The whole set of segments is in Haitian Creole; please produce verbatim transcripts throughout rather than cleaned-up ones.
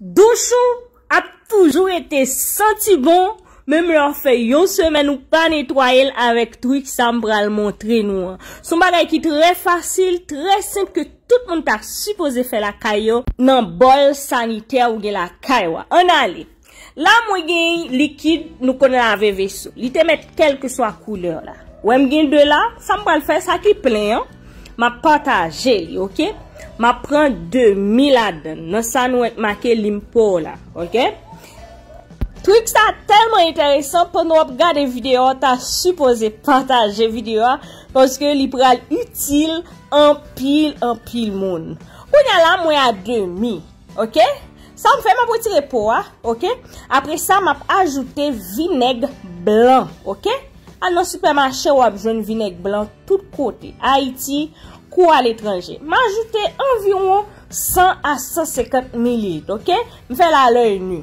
Douch ou ap toujou rete santi bon, menm lè w fè yon semèn ou pa netwaye l avèk trik sa m pral montre nou an. Se yon bagay ki trè fasil, trè senp ke tout moun ta sipoze fè lakay yo nan bòl sanitè ou gen lakay ou a. Ann ale. La mwen gen likid nou konn lave veso. Li te mèt kèlkeswa koulè la. Wè m gen de la, sa m pral fè, sa ki plen an, m ap pataje li, oke? M ap pran demi ladan l. Nan sa nou wè k make limpo la, oke? Trik sa tèlman enteresan, pandan w ap gade videyo a, w ta sipoze pataje videyo a, paske li pral itil anpil, anpil moun. Kounye a la, mwen a demi, oke? Sa m fè, m ap retire po a, oke? Apre sa, m ap ajoute vinèg blan, oke? Al nan sipèmache, w ap jwenn vinèg blan tout kote, Ayiti, kou aletranje. M ajoute anviwon san a san senkant mililit, oke? M fè l a lèy ni.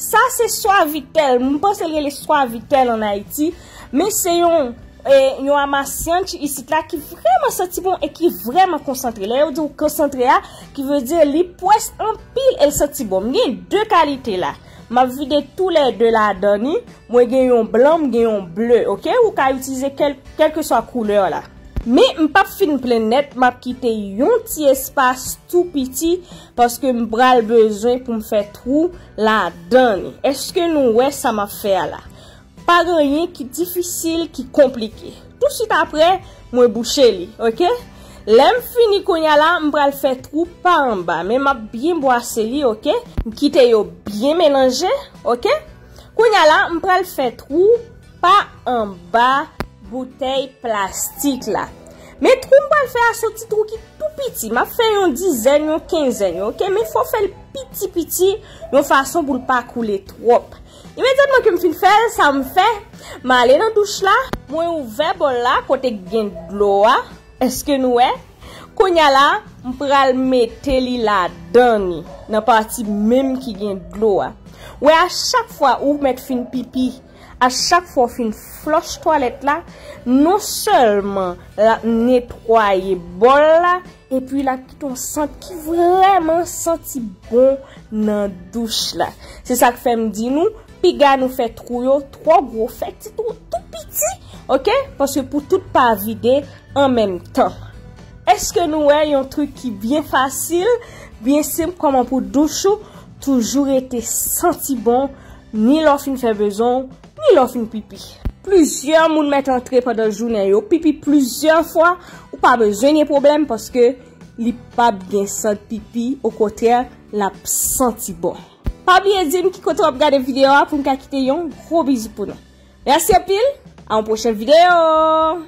Sa se Suavitel, m panse l rele Suavitel ann Ayiti, men se yon, e, yon amasyant isit la ki vrèman santi bon e ki vrèman konsantre. Lè yo di w konsantre a, ki vle di li pwès anpil e l santi bon. M gen de kalite la. M ap vide toulède ladan ni. Mwen gen yon blan, m gen yon ble, oke? Ou ka itilize kèl, kèlkeswa koulè la. Men m p ap fin plen nèt, m ap kite yon ti espas tou piti, paske m pral bezwen pou m fè twou ladan ni. Èske nou wè sa m ap fè a la? Pa gen anyen ki difisil, ki konplike. Touswit apre, mwen bouche li, oke? Lè m fini kounye a la, m pral fè twou pa anba, men m ap byen bwase li, oke? M kite yo byen melanje, oke? Kounye a la, m pral fè twou pa anba boutèy plastik la. Men twou m pral fè a se yon ti twou ki tou piti. M ap fè yon dizèn, yon kenzèn, oke? Men fò w fè l piti piti, yon fason pou l pa koule twòp. Imedyatman ke m fin fè l, sa m fè, m ale nan douch la, mwen ouvè bòl la kote k gen dlo a. Èske nou wè? Kounye a la, m pral mete li ladan ni, nan pati menm ki gen dlo a. Wè, a chak fwa ou mèt fin pipi, a chak fwa w fin flòch twalèt la, non sèlman l ap netwaye bòl la, epi l ap kite yon sant ki vrèman santi bon nan douch la. Se sa k fè m di nou, piga nou fè twou yo twò gwo, fè ti twou tou piti, oke? Paske pou tout pa vide an menm tan. Èske nou wè yon trik ki byen fasil, byen senp, kòman pou douch ou toujou rete santi bon, ni lè w fin fè bezwen w, ni lè w fin pipi? Plizyè moun mèt antre pandan jounen yo, pipi plizyè fwa, ou pa bezwen gen pwoblèm paske li p ap gen sant pipi, okontrè, l ap santi bon. Pa bliye di m ki kote w ap gade videyo a pou m ka kite yon gwo bizou pou nou. Mèsi anpil, a yon pwochèn videyo!